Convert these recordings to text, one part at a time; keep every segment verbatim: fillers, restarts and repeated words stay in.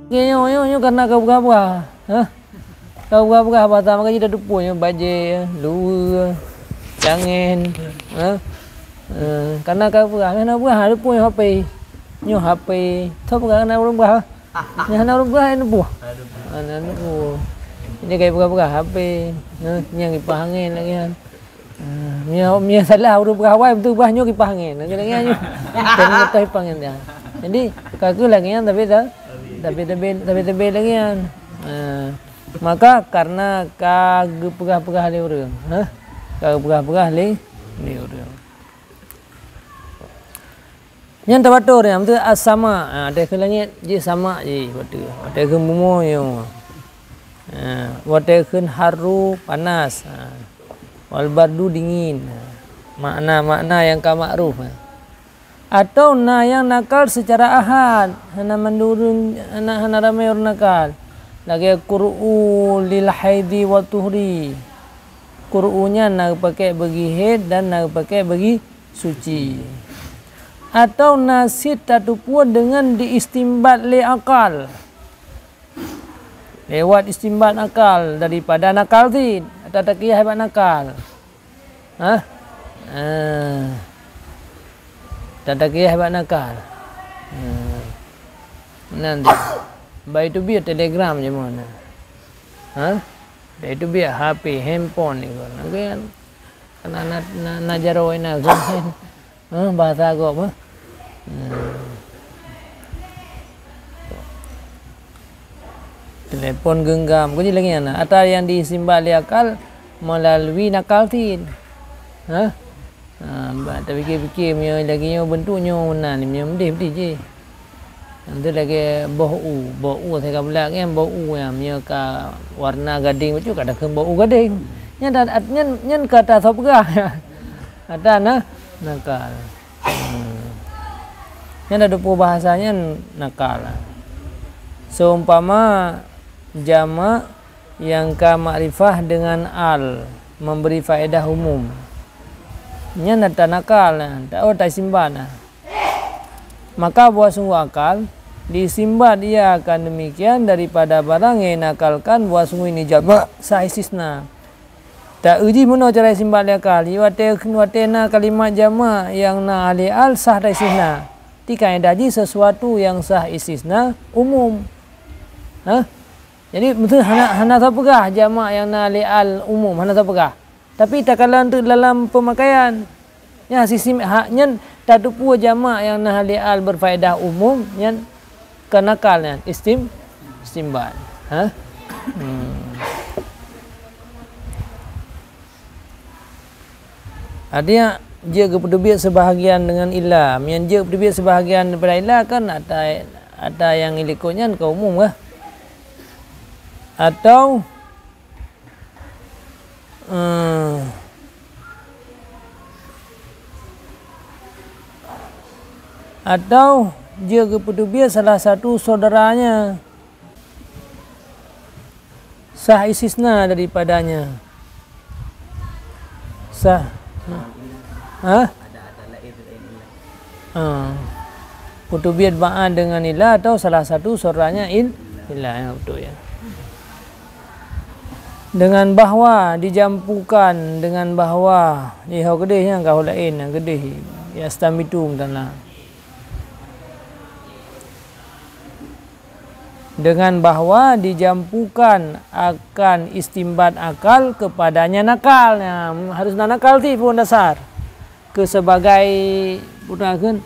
Nyoe, nyoe, nyoe karena ka peugah-peugah, ha? Ka peugah-peugah bahasa maka jih tateupeue nyoe bajée, luweue, cangén, ha? Eh, karena ka peugah, hana peugah, ha, teupeue nyoe H P. Nyoe H P. Tho peugah hana ureuëng peugah, ha? Nyoe hana ureuëng peugah, hana teupeue. Hana teupeue. Ini ka peugah-peugah H P, ha? Nyang kipaih angén lagée nyan. Ah, meunyoe, meunyoe salah ureuëng peugah awai, beutôi peugah nyoe kipaih angén. Lagée nyan nyoe. Teurimong kipaih angén dia. Jadi, ka kheueh lagée nyan, tapi ta-, tapi teubiet, tapi teubiet lagée nyan. Ah, maka karena ka geupeugah-peugah lé ureuëng, ha? Ka geupeugah-peugah lé, lé ureuëng. Nyan tabatur nyan, beutôi as-sama. Ha, watée kheun langét, jih sama jih, watée, watée kheun bumoe nyoe. Ha, watée kheun haru, panas. Ha, wal bardu, dingin. Ha, makna-makna nyang ka makruf, ha. Atau na nyang nakal seucara ahad, hana mandum ureuëng, hana, hana ramé ureuëng nakal. Lagée qur'u lil haidhi wa tuhri. Qur'u nyan na geupakék bagi haid dan na geupakék bagi suci. Atau na cit tateupeue deungon diistimbat lé akal. Lewat istimbat akal daripada nakal cit, ata takiah bak nakal. Ha? Ah. Ata takiah bak nakal. Ah. Nanti. Bak itu biar telegram je mana. Ha? Bak itu biar H P, handphone ni kan. Kan? Na, na, na, na jaroe na kan. Ha, bahasa gob, ha? Hmm. Telepon genggam, keu jih lagée nyan. Ata nyang diistimbat lé akal meulalu nakal cit. Ha? Ha, bah tapike-pike meunyoe lagée nyoe beuntuk nyoe meunan, meunyoe meudeh, meudeh jih. Nyan lagée boh u, boh u asai ka beulat nyan, boh u nyan meunyoe ka warna gadeng bacut ka takheun boh u gadeng. Nyan, nyan, nyan ka ata soe peugah. Ata na, nakal. Hmm. Nyan ata teupeue bahasa nyan nakal. Seumpama jamak nyang ka makrifah deungon al, memberi faedah umum. Nyan ata nakal, ata, oh, taistimbat na. Maka bahwa sungguh akal diistimbat ia akan demikian daripada barang nyang inakalkan bahwa sungguh ini jamak sah istisna. Taeu jih meunoe cara istimbat lé akal. Watée, watée na kalimat jamak nyang na alé al sah taistisna. Ti kaedah jih sesuatu nyang sah istisna umum. Ha? Jadi, meusti hana, hana sapeugah jamak nyang na lé al umum, hana sapeugah. Tapi takalon teuk dalam peumakaian. Nyan sistem hak nyan tateupeue jamak nyang na lé al berfaedah umum, nyan ka nakal nyan, istim-, istimbat. Ha? Hmm. Artinya, jeuet geupeuteubiet seubahagian deungon illa. Meunyan jeuet geupeuteubiet seubahagian daripada illa kan ata, ata nyang ilikot nyan ka umum kah? Atau, eh, atau jeuet geupeuteubiet salah satu saudaranya. Sah istisna daripadanya. Sah. Ha? Ha. Peuteubiet ma'an deungon illa atau salah satu saudaranya il-, illa, ya, betul, ya. Dengan bahwa dijampukan, dengan bahwa, eh, ho keudeh nyan ka ho laén, keudeh, yastamitu meutanlah. Dengan bahwa dijampukan akan istimbat akal kepadanya nakal. Nah, harus na nakal ti pun dasar. Ke sebagai, peue kheun,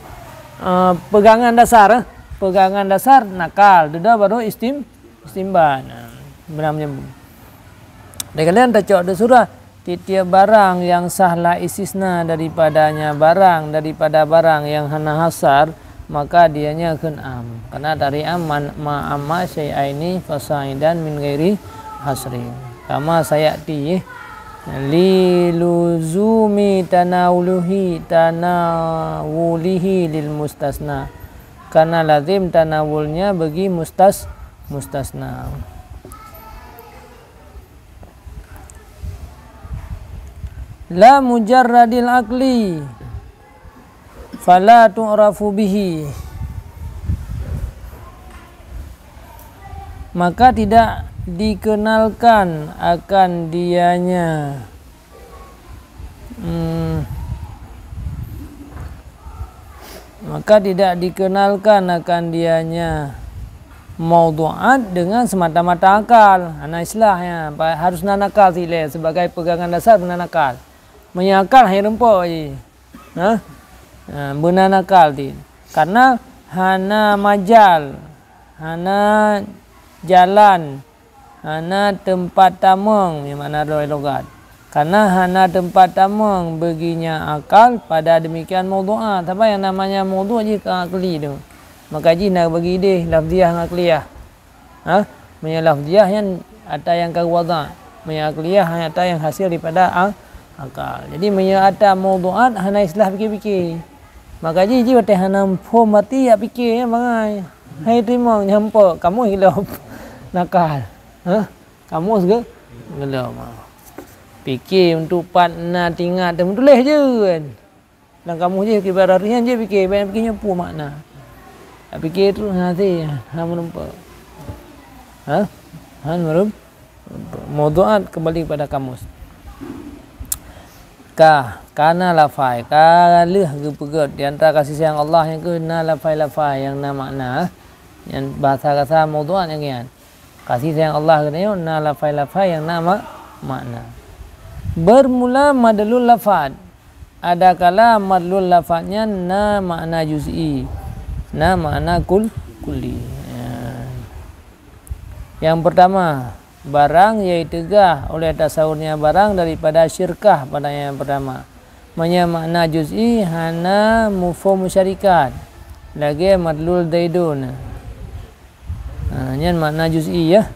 eh, pegangan dasar, eh. Pegangan dasar nakal. Dudoe baru istim-, istimbat. Nah, beuna meunyoe. Deh kalian tacok di surah. Tiep-tiep barang nyang sah la istisna daripadanya barang, daripada barang nyang hana hasar, maka dianya kheun am. Karena dari am man-, ma amma syai'aini fasa'idan min ghairi hasrin. Kama sayati, eh. Li luzumi tanawuluhi, tanawulihi lil mustasna. Karena lazim tanawulnya bagi mustas-, mustasna. La mujarradil aqli fala tu'rafu bihi. Maka tidak dikenalkan akan dianya. Hmm. Maka tidak dikenalkan akan dianya maudhu'at dengan semata-mata akal. Hana istilah nyan, harus na nakal silée sebagai pegangan dasar beuna nakal. Meunyoe akal hana rumpok jih. Ha? Ha, beuna nakal ti. Karena hana majal, hana jalan, hana teumpat tamong, nyang makna lagée logat. Karena hana teumpat tamong baginya akal, pada demikian maudhu'at. Sabab nyang namanya maudhu' jih ka akli tu. Maka jih na bagi ideh lafziah ngon akliyah. Ha? Meunyoe lafziah nyan ata nyang ka geuwadha'. Meunyoe akliyah nyan ata nyang hasil daripada a-, akal. Jadi meunyoe ata maudhu'at hana istilah pike-pike. Maka jih, jih watée hana muphom hati jak pike nyan bangai. Hai teurimong nyampok kamoe gilom. Nakal. Ha? Kamoe sigoe gilom. Pike untuk pat na tingat teuh meutuléh je kan. Lam kamoe jih kiban rarihan je pike, banyak pike nyoe peue makna. Tak pike tu hana hana meureumpok. Ha? Hana meureumpok. Maudhu'at kembali kepada kamus. Ka, ka na lafai, ka lheueh geupeugét di antara kasih sayang Allah nyang keu na lafai-lafai nyang na makna. Nyan bahasa kasa maudhu'at nyang nyan. Kasih sayang Allah geutanyoe na lafai-lafai nyang na ma-, makna. Bermula madlul lafaz. Adakala madlul lafaz nyan na makna juz'i, na makna kul-, kulli. Ya. Yang pertama, barang nyang iteugah oleh tasawurnya barang daripada syirkah pada yang pertama. Meunyoe makna juz'i hana mufhum musyarikat, lagée madlul Zaidun. Ha, nyan makna juz'i, ya.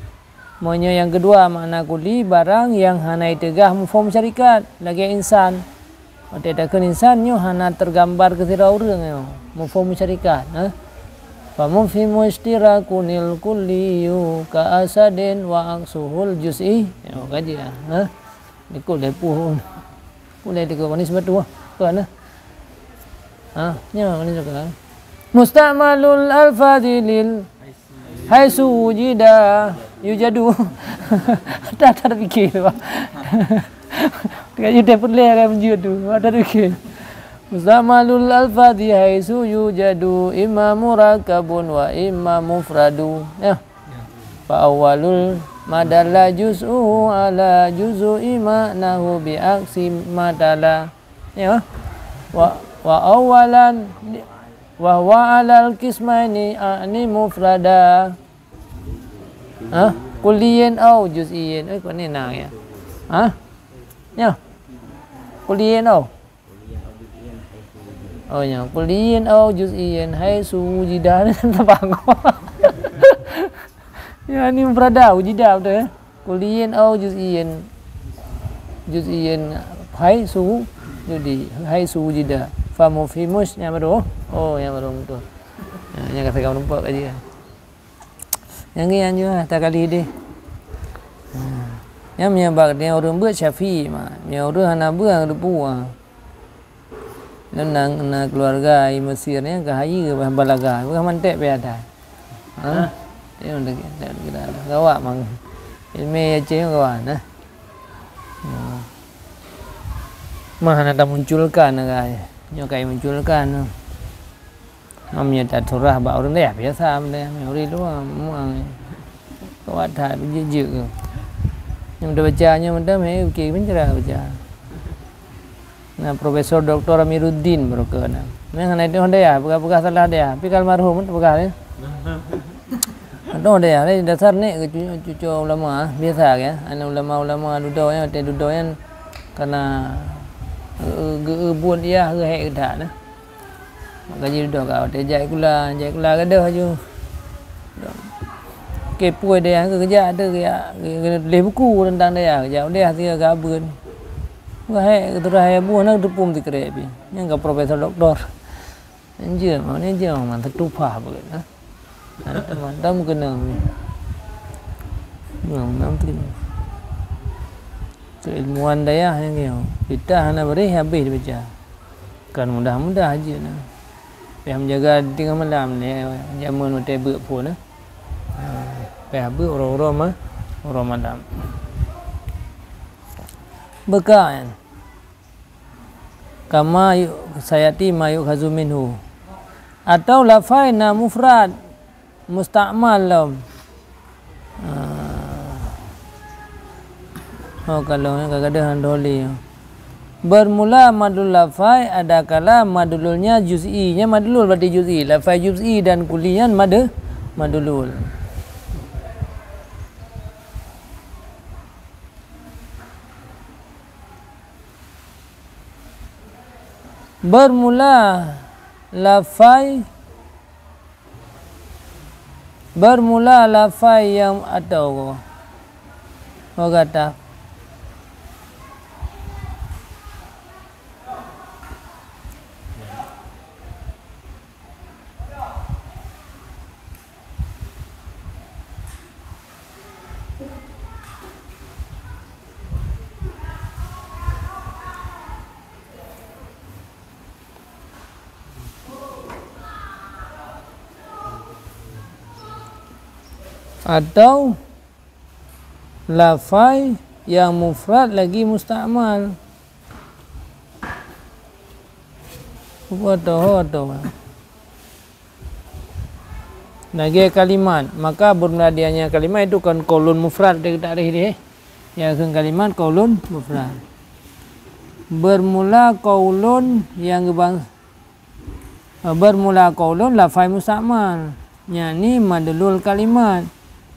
Meunyoe nyang keudua makna kulli, barang nyang hana iteugah mufhum syarikat, lagée insan. Watée takheun insan nyoe hana teugambar keu sidroe ureuëng nyoe, mufhum syarikat, ha. Fa mufhimu ishtirakunil kulliyu ka asadin wa aksuhul juz'i. Nyoe ka jih, ha. Likot lhée puih. Ulée tiga manis batu ah. Kan ah? Ha, nya manis tu kan. Musta'malul alfadhi lil haitsu wujida yujadu. Tak terfikir tu. Tengah juta pun leh akan menjud tu. Tak terfikir. Musta'malul alfadhi haitsu yujadu imma murakkabun wa imma mufradu. Ya. Fa awwalul madalla juz'uhu ala juz'i ma'nahu bi aksi madalla. Ya. Wa, wa awwalan wa huwa alal qismaini a'ni mufrada. Ha? Kulliyin au juz'iyin. Eh, kok ni nang ya? Ha? Ya. Kulliyin au. Oh, nyan, kulliyin au juz'iyin haitsu wujida. Tabang. Ya, ni mufrada, wujida betul, ya? Kulliyin au juz'iyin. Juz'iyin haitsu wujidi, haitsu wujida. Fa mufhimus, nyan baru. Oh, nyan baru betul. Ya, nyan kata kamu nampak kaji. Nyang ngian jua takali deh. Ha. Nyang meunyoe bak dia ureuëng beuet Syafi'i ma. Meunyoe ureuëng hana beuet, ureuëng puwa. Nang na keuluwarga di Mesir nyan ka hayeue bah balaga, bah mantek pih ada. Ha? Dia orang tak kira. Gawak mang. Ilmu Aceh gawak nah. Ha. Mah hana tamunculkan agak. Nyoe kai munculkan. Meunyoe tasurah bak ureuëng dayah biasa benda, meunyoe ureuëng luwa muang. Kuat that jeuet-jeuet ke. Nyang tabaca nyoe mantong, eh, okey, bicara baca. Nah, Profesor Doktor Amiruddin baroe keu na. Nah, hana itu dayah, peugah-peugah salah dayah. Tapi ka almarhum tu peugah ya. Untung dayah, dasar ni ke cucu, cucu ulama, biasa ke. Anak ulama-ulama dudoe nyan, watée dudoe nyan kana geu-, geu-, buet yah geuhek geudak nah. Maka jih dudoe ka watée jai kula, jai kula gadoh laju. Kepui dayah ke keujak tu, geujak, geujak tuléh buku teuntang dayah, geujak udeh hati ka beun. Wahai keturah ayah buah na teupum sikrek pih. Nyang ka profesor doktor. Anjir, maknanya jeuet man teutupah beugét, ha? Mantong, mantong meukeunong. Mantong tu. Keilmuan dayah nyang nyoe. Kita hana beri habéh dibaca. Kan mudah-mudah jeuet na. Payah menjaga tinggai malam ni, jameun watée beuk phon na. Ha. Pih habéh uroe-uroe ma-, uroe malam. Beuka nyan. Kama yu-, sayati ma yu'khazu minhu. Atawa lafai na mufrad, musta'mal lom. Ah. Oh, kalau nyan ka gadôh han dôh lé. Bermula madlul lafai adakala madlulnya juz'i. Nyan madlul berarti juz'i. Lafai juz'i dan kulli nyan mad-, madlul. Bermula lafai, bermula lafai nyang atau gata. Atau lafai nyang mufrad lagi musta'mal. Atau, atau. Lagée kalimat, maka bermula dianya kalimat itu kon qaulun mufrad, di takrif deh. Ya, kon kalimat qaulun mufrad. Bermula qaulun nyang geubang-, bermula qaulun lafai musta'mal, yakni madlul kalimat,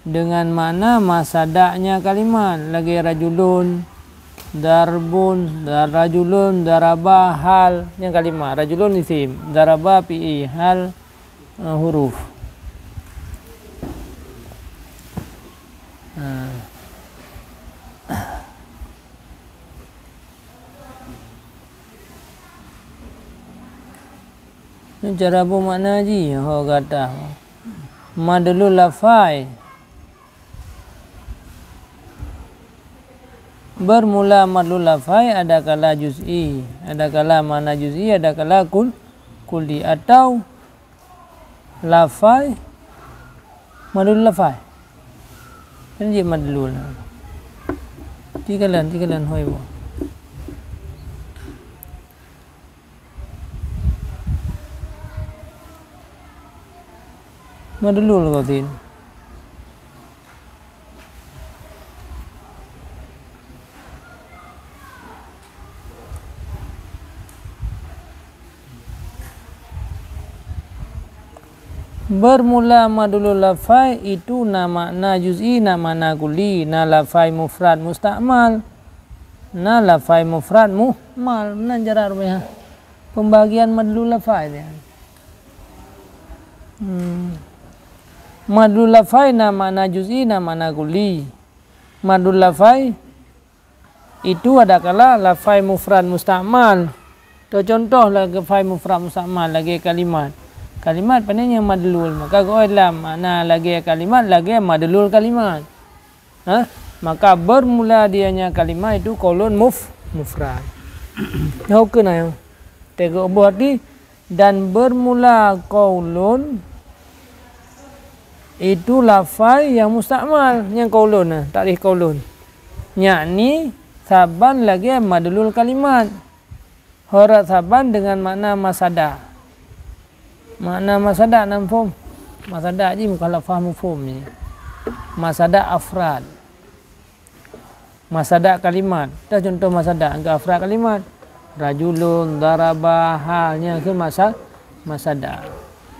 dengan makna masadaknya kalimat, lagée rajulun, darbun, dar-, rajulun, daraba, hal, nyang kalimat, rajulun isim, daraba fi'i, hal, eh, huruf. Ha. Nyoe cara buet makna jih, ho gata. Madlul lafai. Bermula madlul lafai adakala juz'i, adakala makna juz'i, adakala kul-, kulli, atau lafai, madlul lafai. Kan jeuet madlul. Tiga lan, tiga lan hoi boh. Madlul kau tin. Bermula madlul lafai itu na makna juz'i, na makna kulli, na lafai mufrad musta'mal, na lafai mufrad muhmal. Meunan cara rubah pembagian madlul lafai dia. Hmm. Madlul lafai na makna juz'i, na makna kulli. Madlul lafai itu adakala lafai mufrad musta'mal. Teucontoh lafai mufrad musta'mal lagée kalimat. Kalimat pane nyang madlul, maka geuoi lam makna lagée kalimat, lagée madlul kalimat. Ha? Maka bermula dianya kalimat itu qaulun muf-, mufrad. Nyoe keuh na nyang teuga boh arti, dan bermula qaulun itu lafai nyang musta'mal, nyang qaulun, nah, takrif qaulun. Yakni saban lagée madlul kalimat. Horot saban dengan makna masadak. Makna masadak na mufhom. Masadak jih mukhalafah mufhom jih. Masadak afrad. Masadak kalimat. Dah contoh masadak, angka afrad kalimat. Rajulun, daraba, hal. Nyan keuh masa-, masadak.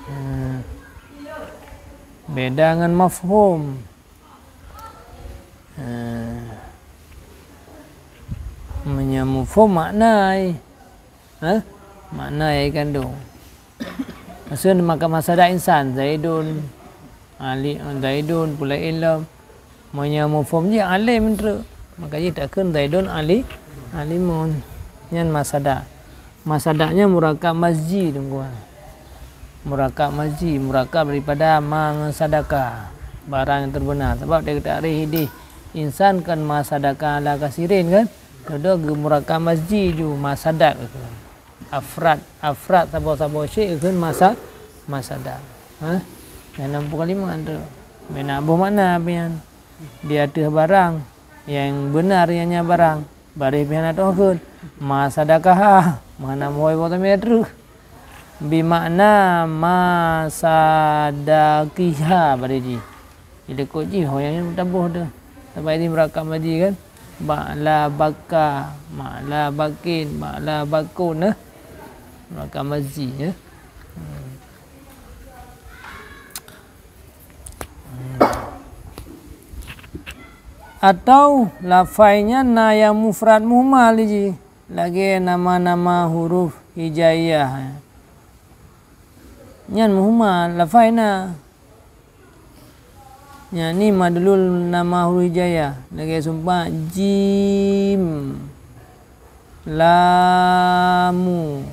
Hmm. Beda ngon mafhum. Ha. Meunyoe mufhom makna ai. Ha? Makna ai kandong. Maksud maka masadak insan, Zaidun, Ali, Zaidun, pulai ilom. Meunyoe mufhom jih alim treuk. Maka jih takheun Zaidun ali-, alimun. Nyan masadak. Masadak nyan murakab mazji, Teungku. Murakab mazji, murakab daripada ma ngon sadaka. Barang nyang terbeuna. Sabab di takrif ideh insan kan ma sadaka ala kasirin kan? Dudoe geu murakab mazji ju, ma sadak. Afrad, afrad saboh-saboh syek kheun masa-, masadak. Ha? Nyang nam pukon lima tu. Meunan boh makna pih nyan. Di ateueh barang, nyang beuna nyan barang. Baréh pih hana teukeun. Masadakaha, mana meuhôi boh tamé treuk. Bi makna masadakiha baréh jih. Di likot jih ho nyang taboh tu. Sabab ini murakab mazi kan. Ba'la baka, ma'la bakin, ma'la bakun, eh. Murakab mazi, eh. Hmm. Atau lafai nyan na nyang mufrad muhmal jih, lagée nama-nama huruf hijaiyah. Nyan muhmal, lafai na. Nyan ni madlul nama huruf hijaiyah, lagée sumpah jim, lamu.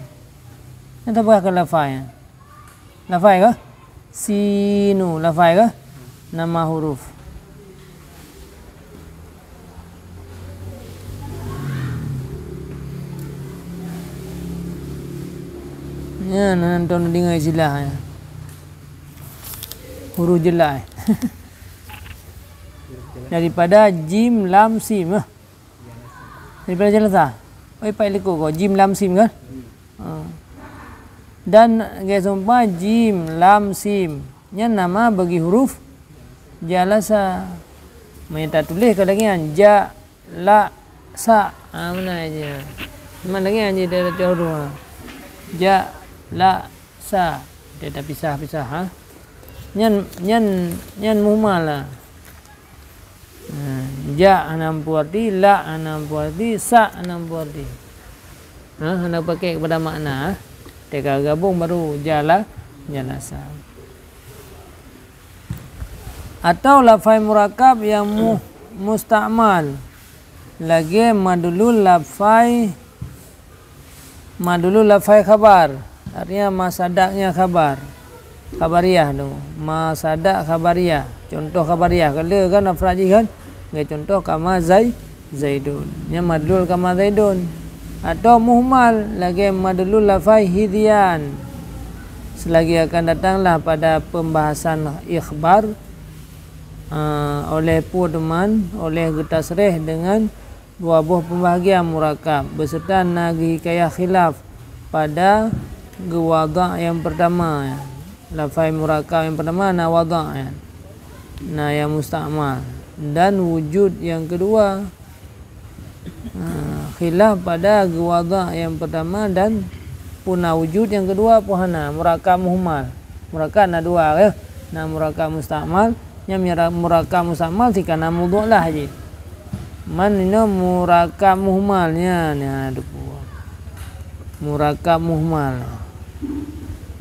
Nyan tapeugah keu lafai. Lafai kah? Sinu, lafai kah? Nama huruf. Nyan, nyan, nyan, deungoe istilah nyan. Huruf jeulai. Daripada jim, lam, sim, eh. Daripada jalasa. Oi, pat likot ko, jim, lam, sim kan? Ha. Dan lagée sumpah jim, lam, sim. Nyan nama bagi huruf jalasa. Meunyoe tatuléh ka lagée nyan, ja, la, sa. Ha, meunan jih. Memang lagée nyan jih dia baca huruf. Ja, la, sa. Dia tapisah-pisah, ha. Nyan, nyan, nyan muhmal lah. Ha, ja hana meupeue arti, la hana meupeue arti, sa hana meupeue arti. Ha, hana pakai kepada makna, eh. Teuka gabong baru jala, jalasa. Atau lafai murakab nyang mu-, musta'mal. Lagée madlul lafai Madlul lafai khabar, artinya masadaknya khabar. Khabariyah tu, masadak khabariyah. Contoh khabariyah, ka le kan afrad jih kan? Lagée contoh kama Zai-, Zaidun. Nyan madlul kama Zaidun. Atau muhmal, lagée madlul lafai hidyan. Selagi akan datanglah pada pembahasan ikhbar, eh, oleh peue teuma, oleh geutasreh dengan dua boh pembahagian murakab, beserta na geuhikayah khilaf pada geuwadak nyang pertama. Lafai murakab nyang pertama na wadak, na nyang musta'mal, dan wujud nyang kedua. Ha, khilaf pada geuwadak nyang pertama dan peue na wujud nyang kedua, peue hana, murakab muhmal. Murakab na dua, ya. Na murakab musta'mal, nyan mura-, murakab musta'mal sika na maudhu' lah jih. Man inoe murakab muhmal nyan, nyan teupeue. Murakab muhmal.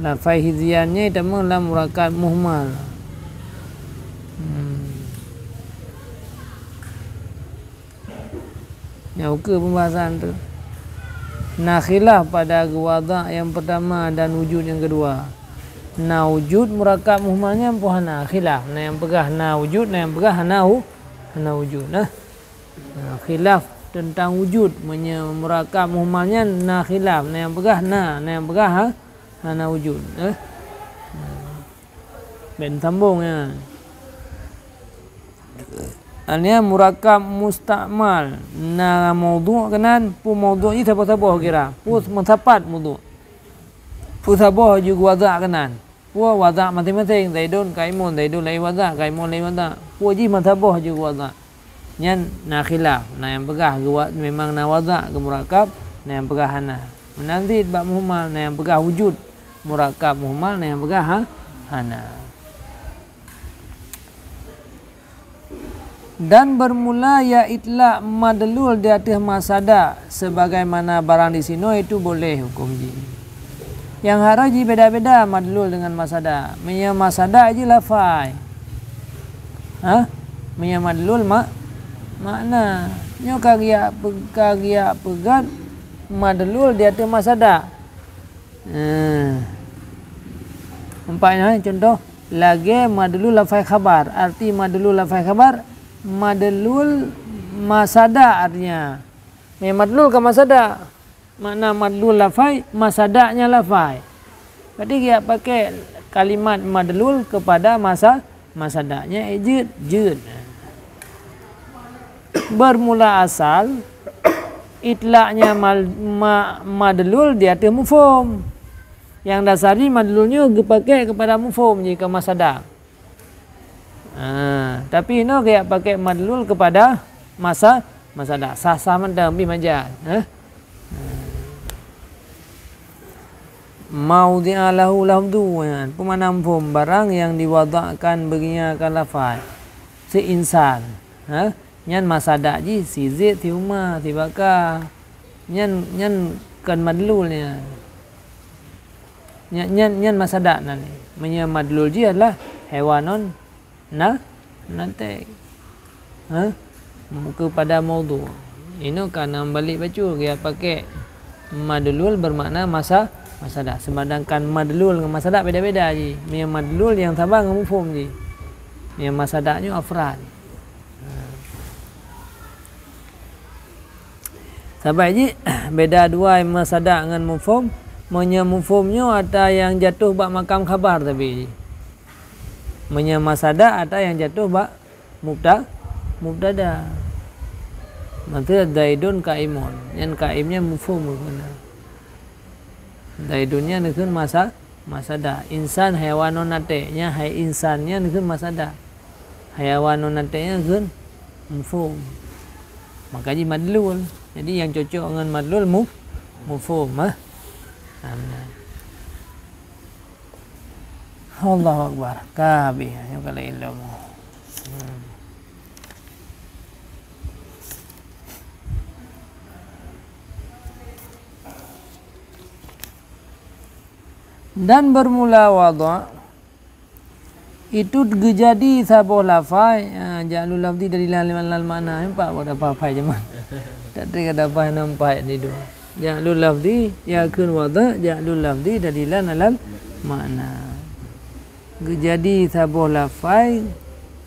Lafai hidyan nyan teuma lam murakab muhmal. Hmm. Nyoe ukeue pembahasan tu. Na khilaf pada geuwadak nyang pertama dan wujud nyang kedua. Na wujud murakab muhmal nyan peue hana khilaf. Na nyang peugah na wujud, na nyang peugah hana wu-, hana wujud. Nah. Na khilaf tentang wujud. Meunyoe murakab muhmal nyan na khilaf. Na nyang peugah na, na nyang peugah ha-, hana wujud. Eh? Nah. Ben sambong nyan. Artinya murakab musta'mal. Na maudhu' keunan, peue maudhu' jih saboh-saboh kira. Peue meusapat maudhu'. Peue saboh jih geuwadak keunan. Peue wadak maséng-maséng, Zaidun, Kaimun, Zaidun laén wadak, Kaimun laén wadak. Peue jih meusaboh jih geuwadak. Nyan na khilaf, na nyang peugah geuwa-, memang na wadak geuh murakab, na nyang peugah hana. Meunan cit bak muhmal, na nyang peugah wujud murakab muhmal, na nyang peugah ha-, hana. Dan bermula ya itlak madlul di ateueh masadak, sebagaimana barang di sinoe itu boleh huköm jih. Nyang harôh jibeda-beda madlul deungon masadak. Meunyoe masadak jih lafai. Ha? Meunyoe madlul ma-, makna. Nyoe ka geujak pe-, ka geujak peugah madlul di ateueh masadak. Eh. Umpamanya, contoh, lagée madlul lafai khabar. Arti madlul lafai khabar, madlul masadak artinya. Meunyoe madlul ka masadak. Makna madlul lafai, masadaknya lafai. Berarti geujak pakai kalimat madlul kepada masa-, Masadak nyan ék jeuet, jeuet. Bermula asal, itlaknya mal-, ma-, madlul di ateueh mufhum. Nyang dasar jih madlul nyoe geupakék keupada mufhum jih keu masadak. Ha, tapi inoe geujak pakék madlul keupada masa-, masadak. Sah-sah mantong pih majaz, ha? Maudhi'a lahu lafdhu, ya. Peue makna mufhum? Barang yang diwadakkan baginya akan lafai. Si insan, ha? Nyan masadak jih si Zaid, si Umar, si Baka. Nyan, nyan kon madlul nyan. Nyan, nyan, nyan masadak nan. Meunyoe madlul jih adalah haiwanun na-, natik. Ha? Keupada maudhu'. Inoe ka na meubalek bacut, geujak pakék madlul bermakna masa-, masadak. Seudangkan madlul ngon masadak beda-beda jih. Meunyoe madlul nyang saban ngon mufhum jih. Meunyoe masadak nyoe afrad. Ha. Saban jih, beda dua masadak ngon mufhum. Meunyoe mufhum nyoe ata nyang jatuh bak makam khabar sabe jih. Meunyoe masadak ata nyang jatuh bak mubta-, mubtada. Maksud Zaidun qaimun. Nyan qaim nyan mufhum keunan. Zaidun nyan dikheun masa-, masadak. Insan haiwanun natik. Nyan hai insan nyan dikheun masadak. Haiwanun natik nyan dikheun mufhum. Maka jih madlul. Jadi nyang cocok ngon madlul muf-, mufhum, ha. Amin. Allahu Akbar. Ka habéh. Nyoe ka laén lom. Hmm. Dan bermula wadha' itu geujadi saboh lafai, ha, ja'lu lafzi dalilan lil makna. Nampak buet apa-apa jameun. Tak teuka dapat nampak di dua. Ja'lu lafzi, ya kheun wadha', ja'lu lafzi dalilan alal makna. Geujadi saboh lafai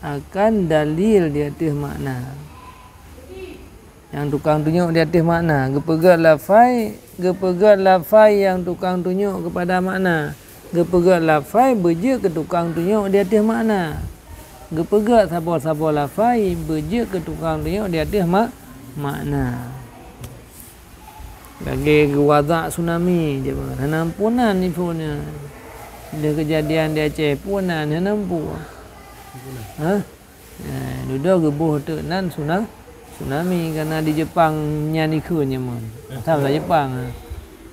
akan dalil di ateueh makna. Nyang tukang tunyok di ateueh makna. Geupeugét lafai, geupeugét lafai nyang tukang tunyok keupada makna. Geupeugét lafai beujeuet keu tukang tunyok di ateueh makna. Geupeugét saboh-saboh lafai beujeuet keu tukang tunyok di ateueh ma-, makna. Lagée geuwadha' tsunami, jameun hana ampunan iphon nyan. Lheueh keujadian di Aceh, pun nan hana ampu. Ha? Eh, dudoe geuboh teuk nan tsuna-, tsunami, karena di Jepang nyan ikheun jameun. Asai lam Jepang, ha.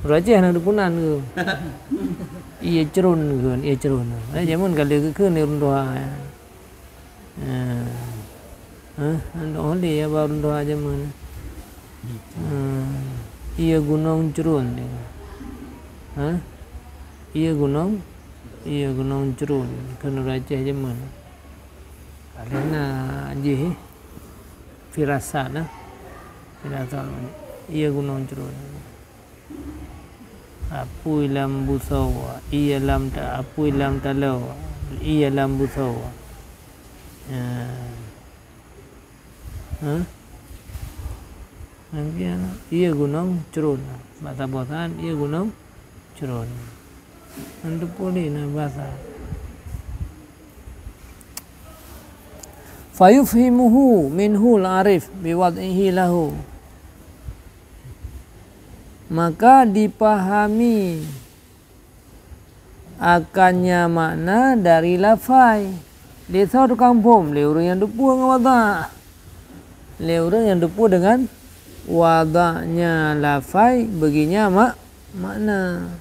Ureueng Aceh hana geupunan keu. Ié cron kheun, ié cron. Eh, jameun ka lheueh geukheun lé ureueng tuha. Eh. Hah? Hana lé ya baru dua jameun. Eh. Ié gunong cron. Hah? Ié gunong, ié gunong cron. Kheun ureueng Aceh jameun. Ka lheueh na jih, eh. Firasat, eh. Firasat. Ié gunong cron. Apui lam busoe, ié lam ta-, apui lam taloe, ié lam busoe. Ya. Hah? Nanti anak, ié gunong cron. Bak saboh saát, ié gunong cron. Nyan teupeu lé na basa. Fayufhimuhu minhu al-arif biwad'ihi lahu. Maka dipahami akannya makna dari lafai. Lé soe tukang phom? Lé ureuëng nyang teupeu ngon wadha'. Lé ureuëng nyang teupeu deungon wadha'nya lafai, beuginya mak-, makna.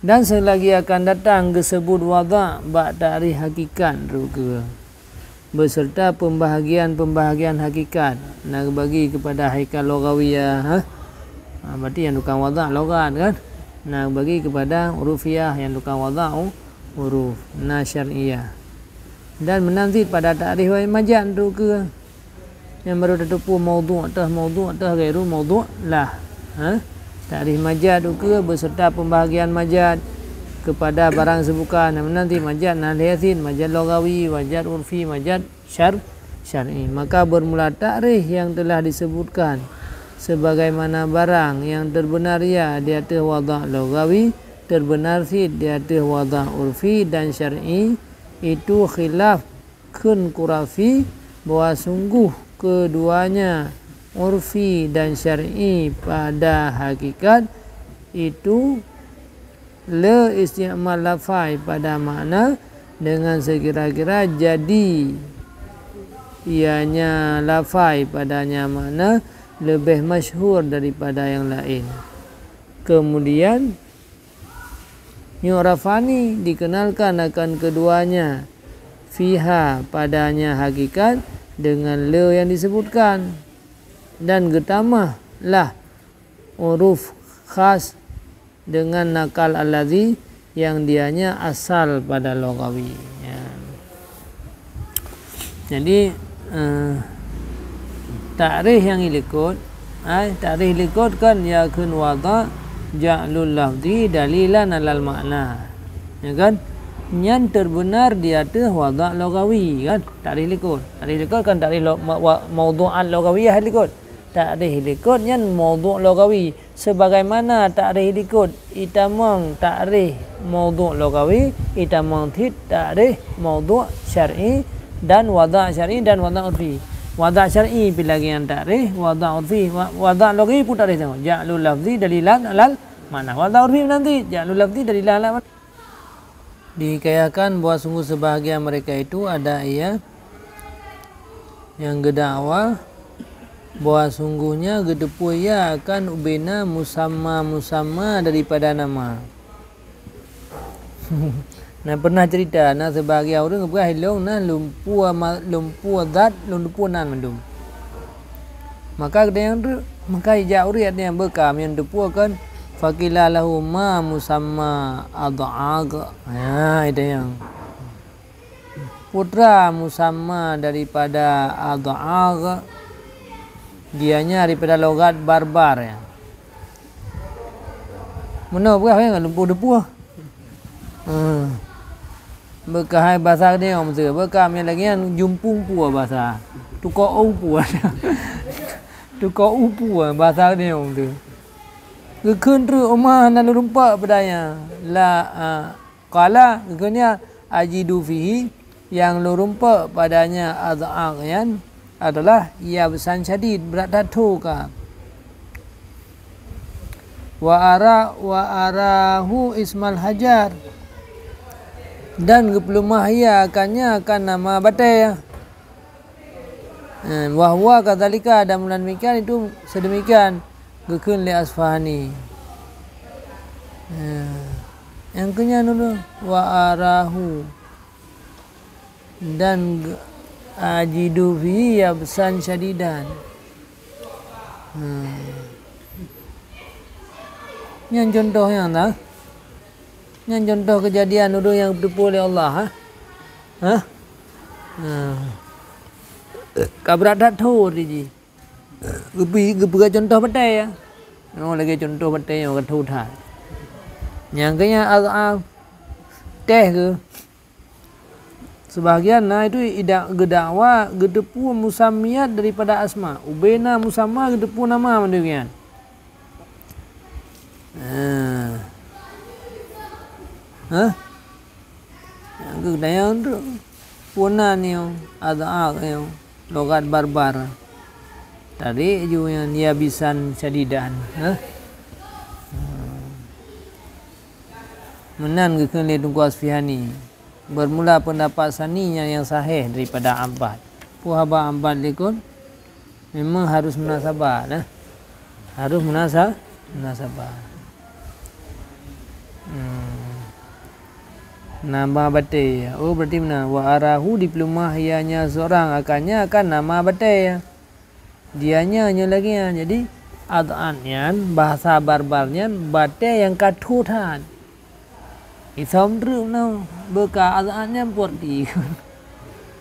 Dan seulagi akan datang geuseubut wadha' bak takrif hakikat rot keue, beserta pembahagian-pembahagian hakikat, na geubagi keupada hakikat lughawiyah, ha? Ha, berarti nyang tukang wadha' lughat kan? Na geubagi keupada urufiyah, nyang tukang wadha' u-, uruf, na syar'iyah. Dan meunan cit pada takrif majaz rot keue. Nyang barô tateupeue maudhu' teuh, maudhu' teuh, ghairu maudhu' lah. Ha? Takrif majaz rot keue beserta pembahagian majaz. kepada barang sebutkan. Meunan cit majaz na lhèe cit, majaz lughawi, majaz urfi, majaz syar-, syar'i. Maka bermula takrif yang telah disebutkan sebagaimana barang yang terbenar ia di ateueh wadha' lughawi, terbenar cit di ateueh wadha' urfi dan syar'i, itu khilaf kheun Qurafi bahwa sungguh keduanya urfi dan syar'i pada hakikat itu le isti'mal lafai pada makna dengan sekira-kira jadi ianya lafai padanya makna lebih masyhur daripada yang lain. Kemudian, yu'rafani dikenalkan akan keduanya, fiha padanya hakikat dengan le yang disebutkan, dan geutamahlah uruf khas dengan nakal alladzi yang dianya asal pada lughawi. Ya. Jadi, eh, takrif nyang ilikot, ai, takrif likot kan ya kheun wadha' ja'lul lafzi dalilan alal makna. Ya kan? Nyan terbenar di ateueh wadha' lughawi kan? Takrif likot. Takrif likot kan takrif lo-, ma-, wa-, maudhu'at lughawiyah likot. Takrif likot nyan maudhu' lughawi. Sebagaimana takrif likot itamong takrif maudhu' lughawi, itamong cit takrif maudhu' syar'i dan wadha' syar'i dan wadha' urfi. Wadha' syar'i pih lagèe nyan takrif, wadha' urfi, wa-, wadha' lughawi pun takrif sama. Ja'lul lafzi dalilan alal makna. Wadha' urfi meunan cit, ja'lul lafzi dalilan alal makna. Dihikayakan bahwa sungguh sebahagian mereka itu ada ia nyang geudakwa bahwa sungguhnya geuteupeue ia akan ubena musamma-musamma daripada nama. Na pernah cerita, na sebahagian ureueng geupeugah, "Ilong na lumpue ma-, lumpue zat, lôn teupeue nan mandum." Maka geutanyoe, maka ijak ureueng nyan beuka meunyoe teupeue kan, faqila lahu ma musamma adh'ag. Ha, itu nyang. Putra musamma daripada adh'ag, dianya daripada logat barbar ya. Meunoe peugah nyang lumpue teupeue. Hmm. Beuka hai basa geutanyoe meuseu, beuka meunyoe lagèe nyan jumpung pue basa. Tukok u pue. Tukok u pue basa geutanyoe meuseu. Geukheun treuk uma hana lôn rumpok padanya. La, a, qala, geukheun nyan ajidu fihi, nyang lôn rumpok padanya adh'ag nyan adalah yabsan syadid, brat that tho ka. Wa ara-, wa arahu ismal hajar, dan geupeuleumah ia akan nyan akan nama batèe. Eh, wa huwa kadzalika, dan meunan demikian itu sedemikian geukheun lé Asfahani. Eh, nyang keu nyan dulu, wa arahu. Dan ge-, ajidu fihi yabsan syadidan. Hmm. Nyan contoh nyang na. Nyan contoh keujadian ureueng nyang geuteupeue lé Allah, ha? Ha? Ha. Ka brat that tho di jih. Geupi-, geupeugah contoh batèe, ya. Oh, lagèe contoh batèe nyang ka tho that. Nyang keu nyan, a, a, teh keu. Sebahagian na itu ida-, geudakwa geuteupeue musammiat daripada asma. Ubena musamma geuteupeue nama mandum nyan. Ha. Ha? Nyang geutanyong tu, peue nan nyoe, adh'ag nyoe, logat barbar. Tadi ju nyan yabsan syadidan, ha? Meunan geukheun lé Teungku Asfihani. Bermula pendapat Sani nyang, nyang sahih daripada Abbad. Peue haba Abbad likot? Memang harus munasabah, nah. Harus munasa-, munasabah. Hmm. Nama batèe. Oh, berarti meunan. Wa arahu dipeuleumah ianya seorang akannya akan nama batèe. Dianya nyoe lagèe nyan. Jadi, adh'an nyan, bahasa barbar nyan, batèe nyang ka tho that. Isom treuk meunoe, beuka adh'an nyan poti.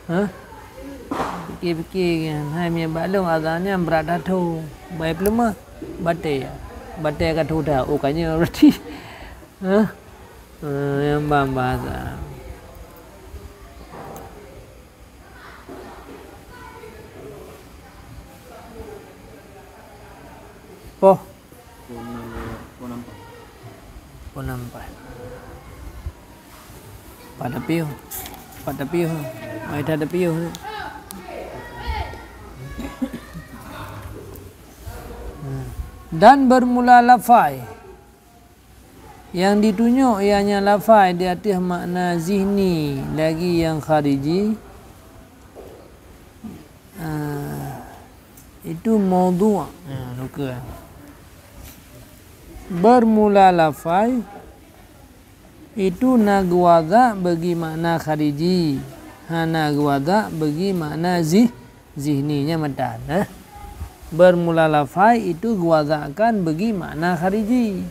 Hah? Pike-pike kan, hai miet bak lôn adh'an nyan brat that tho. Bai peuleumah, batèe. Batèe ka tho that. Oh, ka nyoe berarti. Hah? Eh, nyang ban bahasa. Poh. Poh nampak. Pat tapiôh. Pat tapiôh. Ai that tapiôh. Dan bermula lafai. Yang ditunjuk ianya lafai di ateueh makna zihni lagi nyang khariji, ah, itu maudhu'. Nah, luka. Bermula lafai itu na geuwadha' bagi makna khariji, hana geuwadha' bagi makna zih-, zihni nyan meutan, eh. Bermula lafai itu geuwadha'kan bagi makna khariji.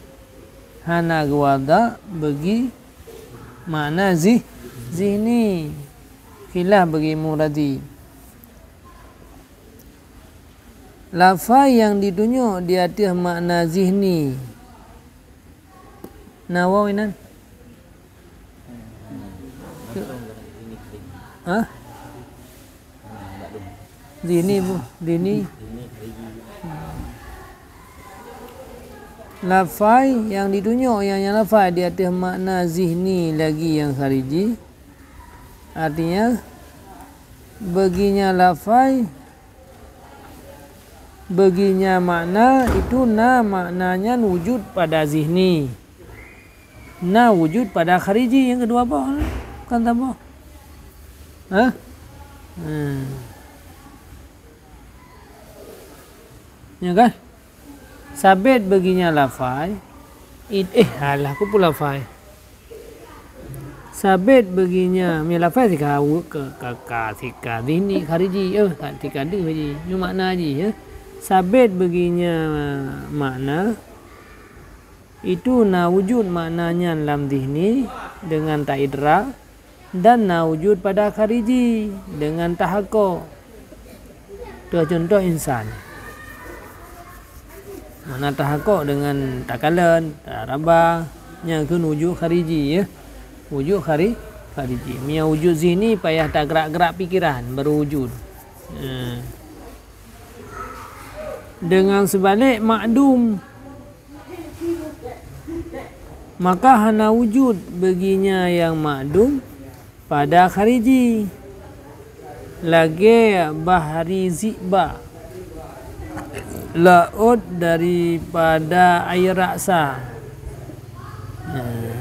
Hana geuwadha' bagi makna zih-, zihni. Khilaf bagi Muradi. Lafai nyang ditunjuk di ateueh makna zihni. Na waw inan? Hah? Zihni bu, zihni. Lafai nyang ditunjuk, nyang, nyang lafai di ateueh makna zihni lagi nyang khariji. Artinya, bagi nya lafai, bagi nya makna, itu na makna nyan wujud pada zihni. Na wujud pada khariji nyang keudua boh, kan saboh? Hah? Hmm. Ya kan? Sabet bagi nya lafai, it-, eh, alah, ku pun lafai. Sabet bagi nya, mi lafai sika u-, ka, ka, ka, sika zihni khariji, eh, ka, sika deuh ji, nyoe makna ji, eh. Sabet bagi nya makna, itu na wujud makna nyan lam zihni deungon ta idrak, dan na wujud pada khariji deungon tahakkok. Toh cuntoh insan. Makna tahakkok deungon takalon, taraba, nyan keuh wujud khariji, ya. Wujud khari-, khariji. Meunyo wujud zihni payah tagrak-grak pikeran baru wujud. Eh. Deungon seubalek makdum. Maka hana wujud bagi nya nyang makdum pada khariji. Lagée bahri zi'ba, laôt daripada air raksa. Nah,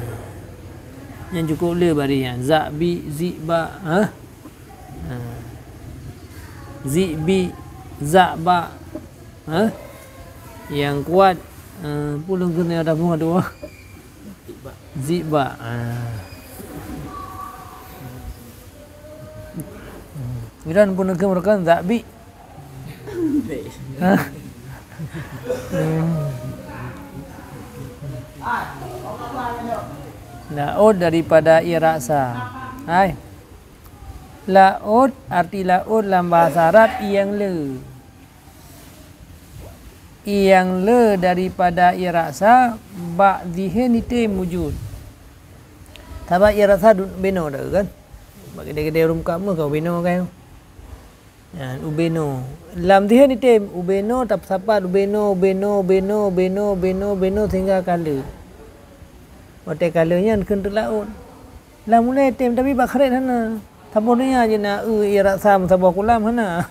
nyan cukup le bahri nyan. Za'bi, zi'ba, ha? Ha. Zi'bi, za'ba. Ha? Nyang kuat, eh, peue lôn keuneuk tabong dua. Zi'ba. Ha. Iran pun keu meureukan za'bi. Ha? Hmm. Laôt daripada ié raksa. Hai. Laôt, arti laôt lam bahasa Arab ié nyang le. Ié nyang le daripada ié raksa, bak zihén item wujud. Sabab ié raksa du-, ubenoe dah kan? Bak keudè-keudè ureueng muka meuh ka ubenoe kan? Nyan, ubenoe. Lam zihén item, ubenoe tapeusapat, ubenoe, ubenoe, ubenoe, ubenoe, ubenoe, ubenoe sehingga ka le. Watèe ka le nyan kheun teuk laôt. Lam ulèe tem, tapi bak kharét hana. Saboh donya jih na eu ié raksa meusaboh kulam hana.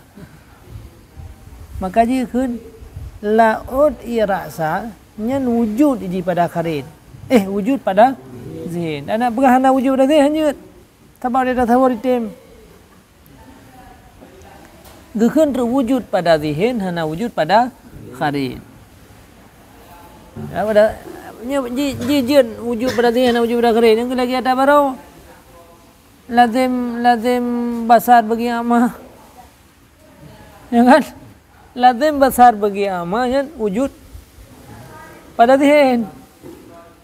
Maka jikheun laôt ié raksa nyan wujud jih pada kharét. Eh, wujud pada zihén. Dan na peugah hana wujud pada zihén, hanjeuet. Sabab di tasawur item. Geukheun teuk wujud pada zihén, hana wujud pada kharét. Ya, pada, nyoe ji-, jijeuet wujud pada zihén, hana wujud pada kharét. Nyang lagèe ata baroe. Lazim, lazim basar bagi ama. Ya kan? Lazim basar bagi ama nyan wujud pada zihén.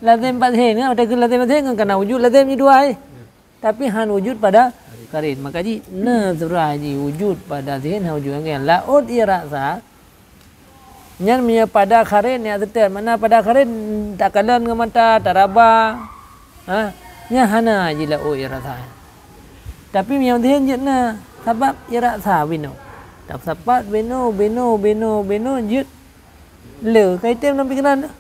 Lazim pada zihén, kan? Ata kheun lazim pada zihén, kan kana wujud lazim jih dua, eh. Tapi han wujud pada kharét. Maka jih na surah jih wujud pada zihén, han wujud ngon laôt ié raksa. Nyan meunyoe pada kharét nyan seutôt. Makna pada kharét takalon ngon mata, taraba. Ha? Nyan hana jilaôt irad sa. Tapi nyang zihin jeuet na, sabab irad sa binoe. Tapi sapat binoe, binoe, binoe, binoe jeuet le ka item lam pikeran dah.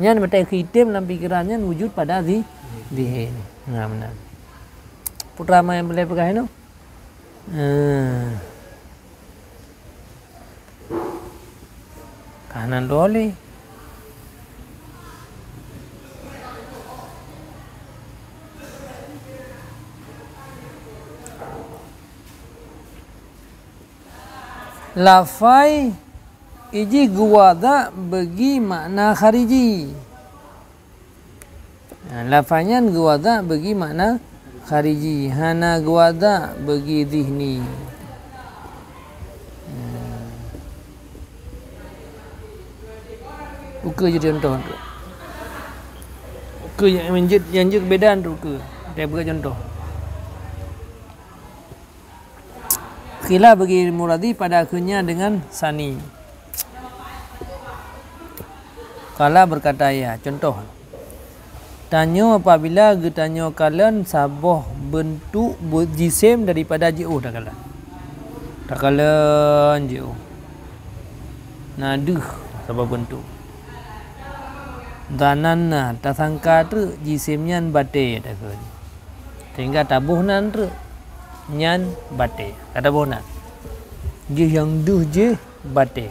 Nyan batée keu item lam pikeran nyan wujud pada zi-, zihin. Nah, meunan. Putra mai boleh peugah inoe. Eh. Kanan dua lé. Lafai iji geuwadak bagi makna khariji. Ha, lafai nyan geuwadak bagi makna khariji, hana geuwadak bagi zihni. Ha. Ukeue jeuet contoh tu. Ukeue nyang jeuet, nyang jeuet beda tu ukeue. Kita beuet contoh. Khilaf bagi Muradi pada akhirnya dengan Sani. Kala berkata ya, contoh. Tanyoe apabila geutanyoe kalon saboh beuntuk bu-, jisem daripada jiôh takalon. Takalon jiôh. Na deuh saboh beuntuk. Zananna, tasangka treuk jisem nyan batée takheun. Sehingga taboh nan treuk nyan batée. Ka taboh nan. Jih nyang deuh jih batée.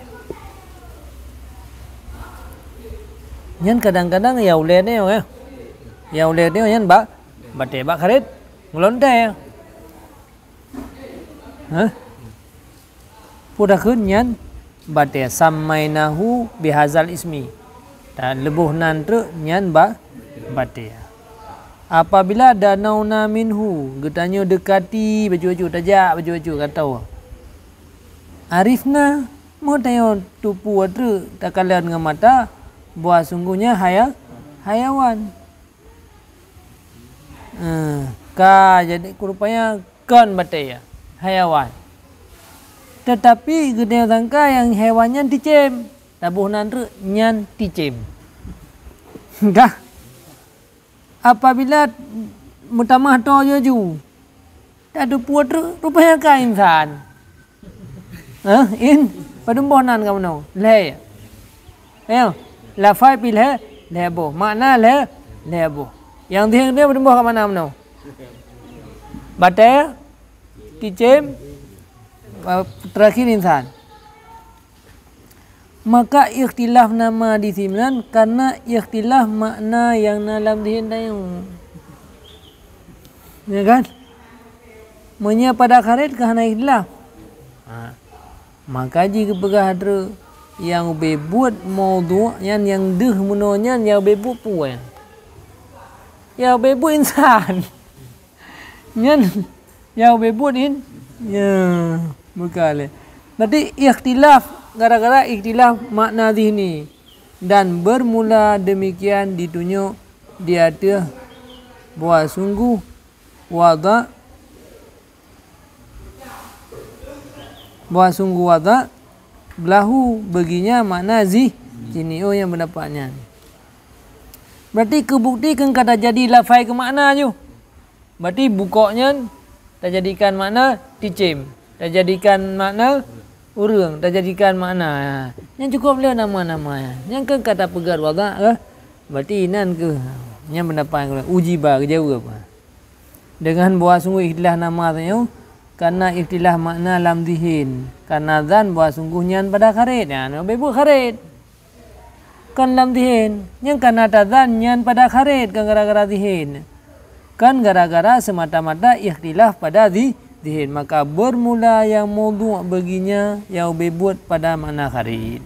Nyan kadang-kadang ya ulée nyoe, ya. Ya ulée nyoe nyan bak batée, bak kharét ngeulontai. Hah? Peue takheun nyan batée, sammainahu bihazal ismi. Ta leuboh nan treuk nyan ba-, batée. Apabila danauna minhu, geutanyoe deukati bacut-bacut, tajak bacut-bacut gata. Arifna, meu tanyoe teupeue treuk takalon ngon mata, bahwa sungguhnya haya-, hayawan. Eh, ka jadi rupanya kon batée, hayawan. Tetapi geutanyoe sangka nyang hewan nyan ticém, taboh nan treuk nyan ticém. Dah. Apabila meutamah toe laju, tateupeue treuk rupanya ka insan. Hah? In, padum boh nan ka meunoe? Lhée. Ayo, lafai pih lhée, lhée boh. Makna lhée, lhée boh. Nyang deuh-deuh padum boh ka makna meunoe? Batée, ticém, eh, terakhir insan. Maka ikhtilaf nama di sinan karena ikhtilaf makna nyang na lam zihin tanyoe. Ya kan? Meunyoe pada kharét ka hana ikhtilaf. Ha. Maka jih geupeugah treuk nyang ubé buet maudhu' nyan nyang deuh meunoe nyan nyang ubé buet peue? Nyang ubé buet insan. Nyan nyang ubé buet in. Ya, bukan lé. Berarti ikhtilaf gara-gara ikhtilaf makna zihni. Dan bermula demikian ditunyok di ateueh bahwa sungguh wada', bahwa sungguh wada' lahu baginya makna zih, zihni, oh, nyang pendapat nyan. Berarti keu bukti keu ka tajadi lafai keu makna ju. Berarti bukok nyan tajadikan makna ticém, tajadikan makna ureuëng, tajadikan makna. Nyan cukup le nama-nama nyan. Nyan kan ka tapeugah wada' kah? Berarti inan keuh nyan pendapat ujiba geujaweueb. Dengan bahwa sungguh ikhtilaf nama tanyoe, karena ikhtilaf makna lam zihin. Karena zan bahwa sungguh nyan pada kharét. Nyan, ubé buet kharét. Kan lam zihin. Nyang kana tazan nyan pada kharét, kan gara-gara zihin. Kan gara-gara semata-mata ikhtilaf pada zi-, zihin. Maka bermula nyang maudhu' baginya nyang ubé buet pada makna kharét.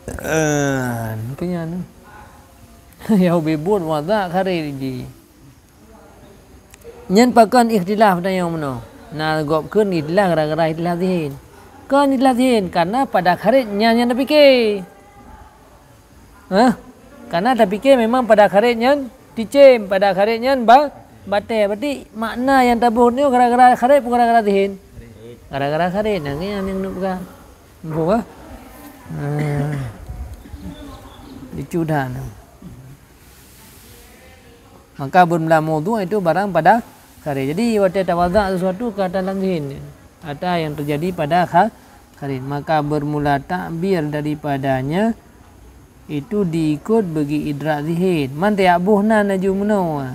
Eh, apa nyan? Nyang ubé buet wada' kharét jih. Nyan pakon ikhtilaf tanyoe meunoe. Na gob kheun ikhtilaf gara-gara ikhtilaf zihin. Kon ikhtilaf zihin, karena pada kharét nyan nyang tapike. Hah? Karena tapike memang pada kharét nyan ticém, pada kharét nyan ba-, batée. Berarti makna nyang taboh nyoe gara-gara kharét bukan gara-gara zihin? Gara-gara kharét, nah, nyan nyang neupeugah. Nampak, ah? Ah. Lucu dah, nah. Maka bermula maudhu' itu barang pada kharij. Jadi watèe tawadha' sesuatu ka ata lam zihin, ata yang terjadi pada kha-, kharij. Maka bermula takbir daripadanya itu diikut bagi idrak zihin. Man tajak boh nan laju meunoe.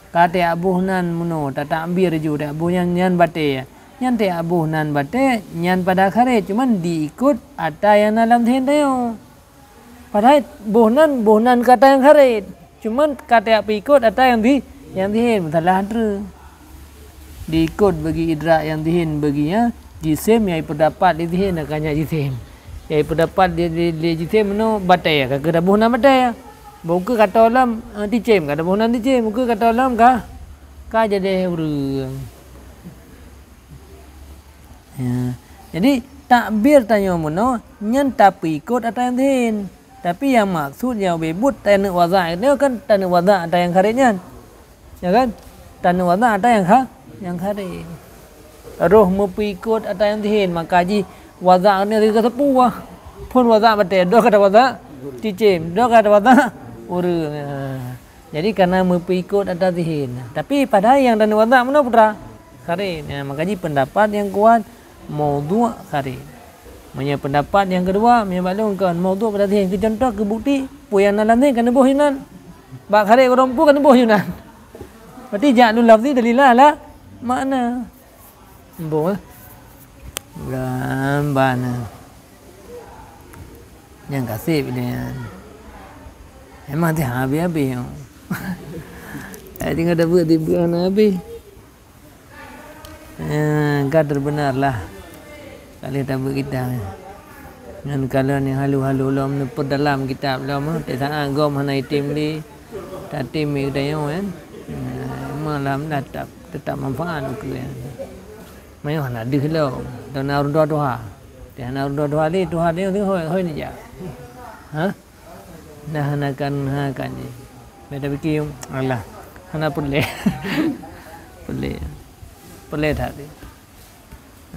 Ka tajak boh nan meunoe, tatakbir laju, tajak boh nyan, nyan batèe. Nyan tajak boh nan batèe, nyan pada kharij. Cuman diikut ata nyang na lam zihin tanyoe. Padahai boh nan, boh nan ka ata nyang kharij. Cuman ka tajak peuikot ata nyang di, nyang zihin, meusalah treuk. Diikot bagi idrak nyang zihin, bagi nyang jisim nyang jipeudapat lé zihin, ka nyan jisim. Nyang jipeudapat lé, lé, lé jisim meunoe batèe, ka keuh taboh nan batèe. Bukeuh ka toe lom, eh, ticém, ka taboh nan ticém, bukeuh ka toe lom ka, ka jadi ureueng. Ya. Jadi, takbir tanyoe meunoe nyan tapeuikot ata nyang zihin. Tapi nyang maksud nyang ubé buet taneuk wadha' nyoe kan taneuk wadha' ata nyang kharij nyan. Ya kan? Taneuk wadha' ata nyang kha-, nyang kharij. Roh meupeuikot ata nyang zihin, maka jih wadha' nyoe sigoe sapeue. Phon wadha' batèe, dua kata wadha' cicém, dua kata wadha' ureueng. Ya. Jadi, kana meupeuikot ata zihin. Tapi, padahai nyang taneuk wadha' meunoe putra kharij. Nah, maka jih pendapat nyang kuat, maudhu' kharij. Meunyoe pendapat nyang keudua, meunyoe bak lôn kon maudhu' pada zihin. Keu contoh, keu bukti, peue nyang na lam zihin ka neuboh inan. Bak kharij keudroe peue ka neuboh inan. Berarti jak lôn lafzi dalilah ala makna. Embong, eh? Gambar na. Nyang kaseb dia nyan. Memang teuh habéh-habéh nyoe. Ai tinggai tabeuet, tibeuet hana habéh. Eh, ka terbenar lah. Ka lheueh tabeuet kitab. Ngon kalon nyang halo-halo lom neupeurdalam kitab lom, eh. Teuh saát gom hana item lé. Tatem lé geutanyoe, kan. Eh, malam dah tetap, tetap manfaat ukeue, eh. Meunyoe hana deuh lom, dan na ureueng tuha-tuha. Dan na ureueng tuha-tuha lé, tuha lé, hôi, hôi neujak. Ha? Nah, hana kan, ha kan jih. Beda pikir, alah, hana peureulèe. Peureulèe. Peureulèe that lé.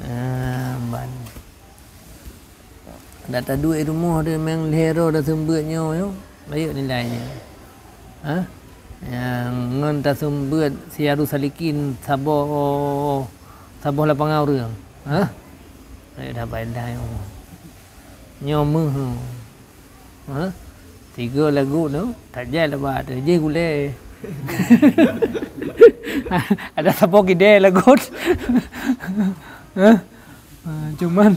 Ah, ban. Dak taduek rumoh teuh memang lhèe droe taseumeubeuet nyoe, nyoe. Bayeuk nilai nyoe. Ha? Nyang ngon taseumeubeuet Siyarus Salikin saboh, saboh lapangan ureueng. Ha? Bayeuk dah paédah nyoe. Nyoe meuh. Ha? Tiga lagu tu, tak jai lah bah tu. Jih gulai. Ada saboh kidai lagu tu. Ha? Ha, cuman,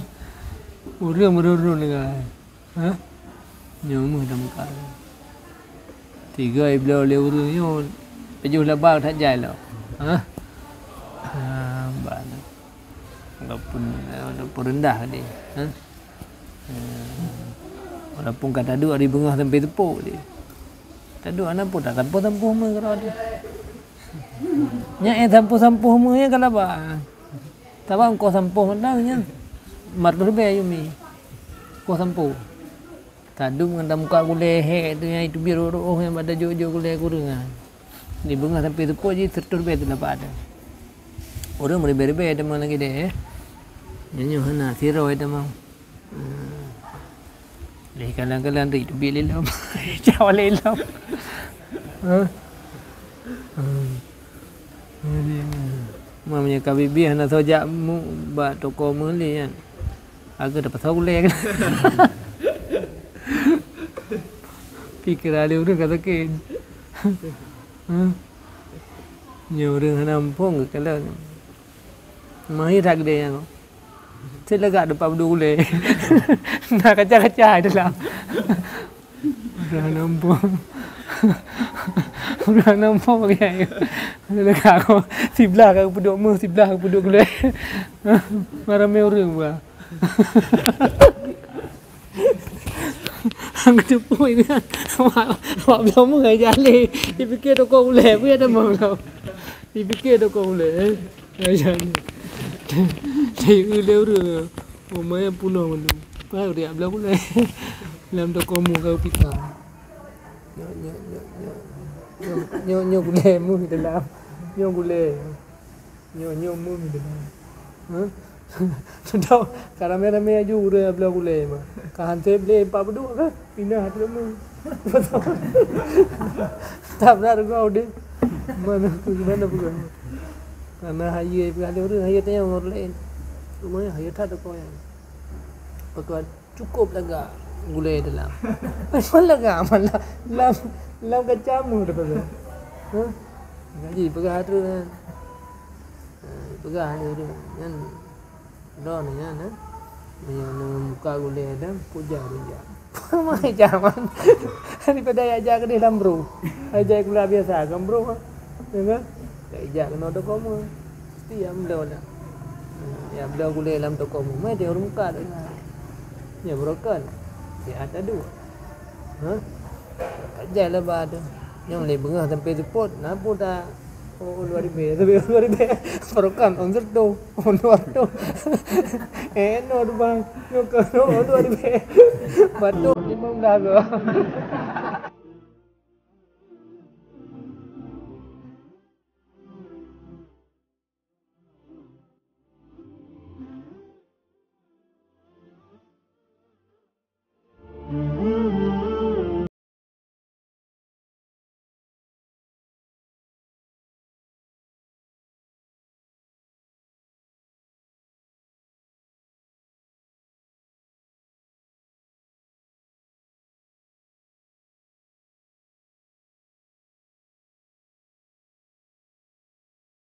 ureueng meururun dengan, ha? Nyoe meuh dah muka. Tiga ibloe lé ureueng nyoe, tujoh laba that jai lom. Ha? Ha, bah tu. Walaupun, walaupun rendah tadi, ha? Ha. Walaupun ka taduek di beungoh sampoe teupok tadi. Taduek hana peue, tasampoh-sampoh meuh keudroe tadi. Nyan, eh, sampoh-sampoh meuh nyan ka laba. Sabab engkau sampoh mantong nyan, empat ploh ribèe yumi. Engkau sampoh. Taduek ngon tamuka gulai hék tu nyang iteubiet rôh-rôh nyang bak tajok-jok gulai kureueng nyan. Di beungoh sampoe teupok jih seratus ribèe tu dapat ada. Ureueng meuribèe-ribèe teuma lagèe deh, eh. Nyan nyoe hana, sidroe teuma. Hmm. Lé kalang-kalang tu, iteubiet lé lom. Cawai lé lom. Hah? Hmm. Jadi, ma meunyoe ka bibi hana soe jak mu-, bak toko meuh lé nyan. Hareuga tapasoe gulai. Pikeran lé ureueng ka sakét. Hah? Nyoe ureueng hana muphom geukalon. Mahé that geude nyan. Cit lagak deuh pat peuduek gulai. Na kaca-kaca di dalam. Udah nampak. Udah nampak pakai air. Lagak aku siblah ka peuduek meuh, siblah ka peuduek gulai. Ramé ureueng bah. Hang geuteupeue nyan. Awak, awak bloe meuh ka jaleh. Dipike toko ulèe, peue ya tamong lom. Dipike toko ulèe, eh. Ka jaleh. Diyue lé ureueng. Oh, maya punoh mandum. Wah, riak bloe ulèe. Lam toko meuh ka pita. Nyoe, nyoe, nyoe, nyoe. Nyoe, nyoe, nyoe gulai meuh dalam. Nyoe gulai. Nyoe, nyoe meuh di dalam. Ha? Sudah, ka ramé-ramé aju ureueng bloe gulai mah. Ka han sép lé empat peuduek ka? Pinah tu meuh. Tap na rugoe udép. Mana tu, gimana peugah? Karena hayeu peugah lé ureueng, hayeu tanyong ureueng laén. Cuma hayeu that teuka nyan. Pakon cukup lega gulée dalam. Memang lega malah lam, lam kaca mu dah peugah. Hah? Jadi peugah tu kan. Ha, peugah lé ureueng nyan. Droeneuh nyan, eh. Meunyoe neubuka gulée dan puja-puja. Mai jaman. Daripada jak keudeh lam bro. Ai jak gula biasa kan bro. Ya kan? Jak keunoe toko mu. Mesti ya bloe lah. Ya bloe gulée lam toko mu. Mai dia ureueng muka tu. Ya broken. Sihat adu. Ha? Tajai lah bah tu. Nyang lé beungah sampai seupôt, na pun ta Oh, oh, luar biasa, luar biasa. Program on serto, on luar tu. Eh, no tu bang. Nyoka, no, oh, luar biasa. Batuk lima belas tu.